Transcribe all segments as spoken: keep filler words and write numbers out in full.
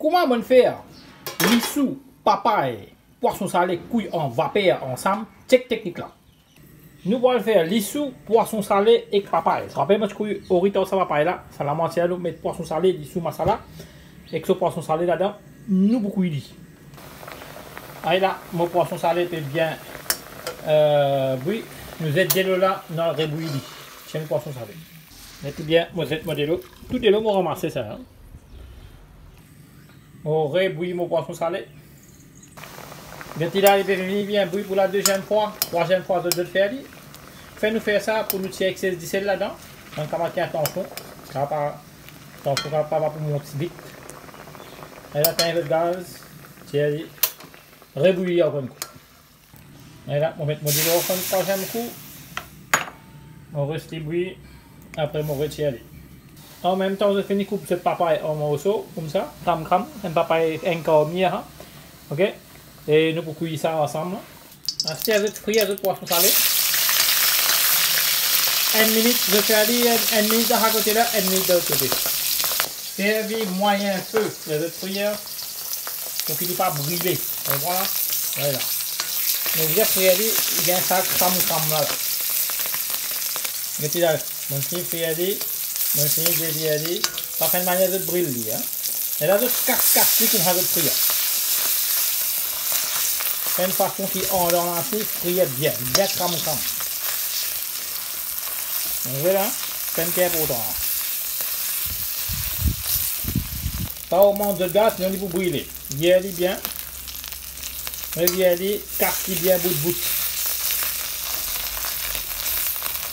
Kouma mo'nn fer lisou, papay, pwason sale kwi an vaper ansam? Chek teknik la. Nou pou al fer lisou, pwason sale ek papay. Rapel, mo ti kwi ori, sa papay la, sa lamwatie la, nou met pwason sale, lisou, masala, ek so pwason sale ladan, nou pou kwi li. Ala, mo pwason sale pe bien, eh, bwi, nou zet delo la, nou al rebwi li. Tienn pwason sale. Met li bien, mo zet mo delo. Tou delo mo ranmase sa, hein. Mo rebwi mo pwason sale. Gete la, li pe vini bien bwi pou la deziem fwa, trwaziem fwa zot, zot fer li. Fer nou fer sa pou nou tir ekses disel ladan. Donk, kapav tir atansion, kapav, atansion, kapav pa pou mont vit. Ala, tenn zot gaz, tir li, rebwi li ankor enn kou. Ala, mo met mo dilo ankor enn trwaziem kou. Mo les li bwi, apre mo retir li. Anmemtan, zot fini koup zot papay an morso, koumsa, kram kram, enn papay enn kar mir, ha. Ok? E nou pou kwi sa ansam, la. Aster zot frir zot pwason sale. Enn minit, zot fer li enn, enn minit dan sa kote la, enn minit dan lot kote. Servi mwayin fe, les zot frir pou ki li pa brile. Ou konpran la? Vwala. Nou bien frir li, li gagn sa kram kram la. Gete la, mo'nn fini frir li, mo'nn fini devir li. Pa fer enn manier zot bril li, hein. E la zot kas kas li kouma zot frir. Fer enn fason ki andan la, frir bien, bien kram kram. Ou trouve la, sa ki inportan. Pa ogmant zot gaz, sinon li pou brile. Vir li bien. Revir li, kas li bien bout bout.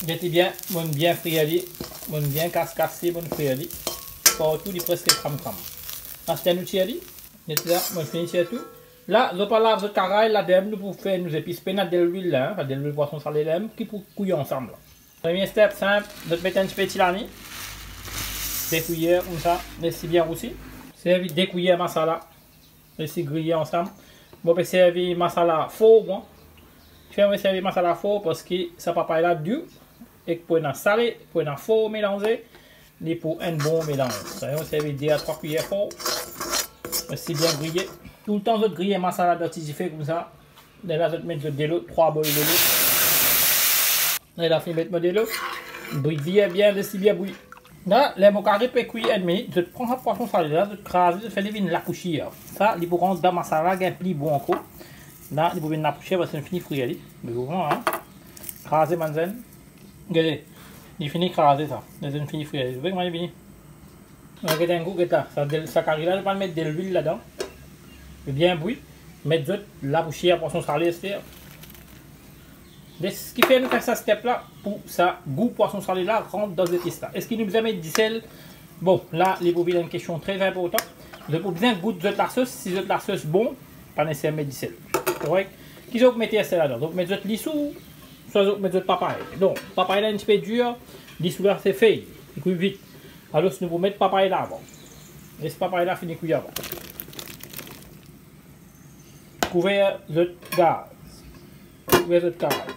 Gete bien, mo'nn bien frir li, mo'nn bien kas kas li, mo'nn frir li. Partou li preske kram kram. Aster nou tir li. Gete la, mo'nn fini tir tou. La, zot pa lav zot karay, la mem nou pou fer nou zepis. Pena delwil la, hein, pa delwil pwason sale la mem, ki pou kwi ansam la. Premie step, sinp, zot met enn tipe ti lani. De kwiyer, koumsa, les li bien rousi. Servi de kwiyer masala. Les li griye ansam. Mo pe servi masala for, mwa. Kifer mo servi masala for? Parski sa papay la dir, ek pou ena sale, pou ena for melanze, li pou enn bon melanz. Sa, mo servi de a trwa kwiyer for. Les li bien griye. Toultan zot griye masala dan ti dife koumsa. Lerla zot met zot delo, trwa bol delo. Lerla fini met mo delo. Bwi bien, bien, les li bien bwi. La, ler mo kari pe kwi enn minit, zot pran sa pwason sale la, zot kraze, zot fer li vinn lapousier. Sa, li pou rant dan masala, gagn pli bon ankor. La, li pou vinn lapousier, parski nou fini frir li. Ou konpran, hein? Kraze, bann zenn. Gete, li fini kraze sa. Ler zot fini frir li. Ou trouve kouma li vini? Gete enn kou, gete la. Sa del-, sa kari la, nou pa met delwil ladan. Li bien bwi. Met zot lapousier pwason sale, aster. Be, seki fer nou fer sa step la, pou sa gou pwason sale la rant dan zepis la. Eski nou bizin met disel? Bon, la, li pou vinn enn kestion tre inportan. Zot pou bizin gout zot lasos, si zot lasos bon, pa neseser met disel. Korek? Ki zot pou mete aster ladan? Zot pou met zot lisou, swa zot pou met zot papay. Donk, papay la enn tipe dir, lisou la se fey, li kwi vit. Alor, nou pou met papay la avan. Les papay la fini kwi avan. Kouver zot gaz. Kouver zot karay.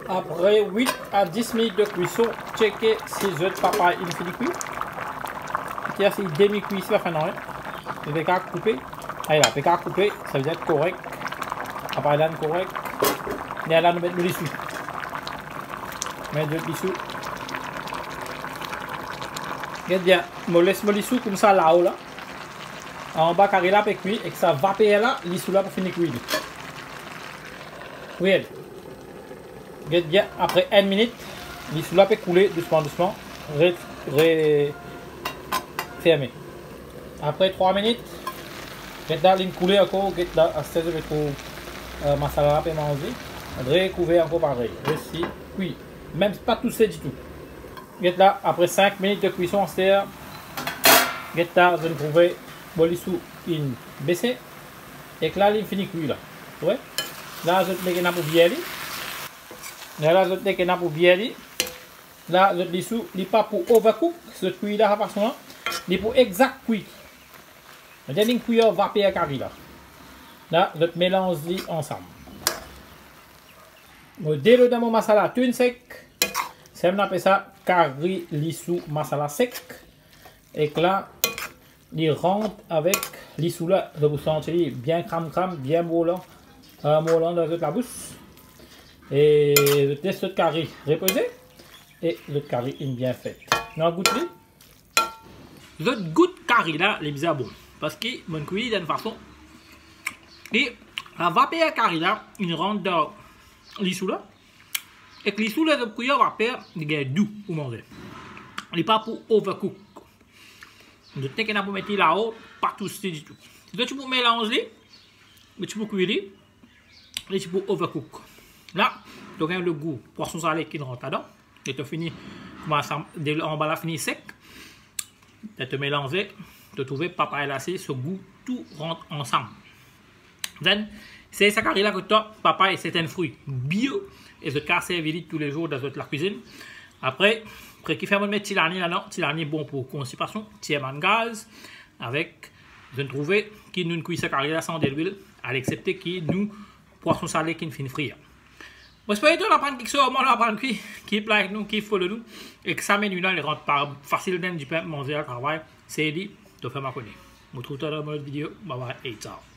Apre wit a dis minit de kwison, tcheke si zot papay inn fini kwi. Gete si demi kwi, si pa fer nanye. Li pe kapav koupe. Ala, pe kapav koupe, savedir korek. Papay la inn korek. Lerla nou met nou lisou. Met zot lisou. Get bien, mo les mo lisou koumsa lao la. Anba kari la pe kwi, ek sa vaper la, lisou la pou fini kwi li. Kwi li. Get bien, apre enn minit, lisou la pe koule dousman, dousman. Re, re, ferme. Apre trwa minit, get la, linn koule ankor, get la, aster zot pe trouv, eh, masala la pe manze. Rekouver ankor parey, les li kwi. Mem pa touse ditou. Get la, apre sink minit de kwison, aster, get la, zot trouve mo lisou inn bese. Ek la, li fini kwi la. Ou trouve? La, zot nek ena pou vir li. La, la, zot nek ena pou vir li. La, zot lisou, li pa pou overcook, zot kwi la, sa fason la. Li pou exakt kwi. Mo dir linn kwi ar vaper kari la. La, zot melanz li ansam. Mo delo dan mo masala tou inn sek. Sa nou apel sa kari lisou masala sek. Ek la, li rant avek Lisou la, zot pou santi li bien kram kram, bien morlan, euh, morlan dan zot labous. E zot les zot kari repoze. E zot kari inn bien fet. Nou al gout li. Zot gout kari la, li bizin bon. Parski mo'nn kwi li dan enn fason. E lavaper kari la, inn rant dan lisou la. Ek lisou la, zot kwi ar vaper, li gagn dou pou manze. Li pa pou overcook. Zot nek ena pou met li lao, pa tousi ditou. Zot ti pou melanz li, zot ti pou kwi li, li ti pou overcook. La, to gagn legou pwason sale ki rant ladan. E to fini, kouma sa, de, anba la fini sek. To melanze, to trouve papay la, se so gou tou rant ansam. Then, se sa kari la kot twa, papay se enn fri bio, e zot kav servi li toulezour dan zot lakwizinn. Apre, apre ki fer mo'nn met tilani ladan, tilani bon pou konstipasion, tir bann gaz, avek, zot trouve ki nou kwi sa kari la san delwil, a leksepte ki nou pwason sale ki'nn fini frir. Mo espere to aprann kiksoz, mo aprann ki, keep like nou, keep follow nou, ek sa meni la, li rant pa fasil dan dipin manze al travay, se li, to fer mwa kone. Mo trouv twa dan mo lot video, bye bye, e ciao.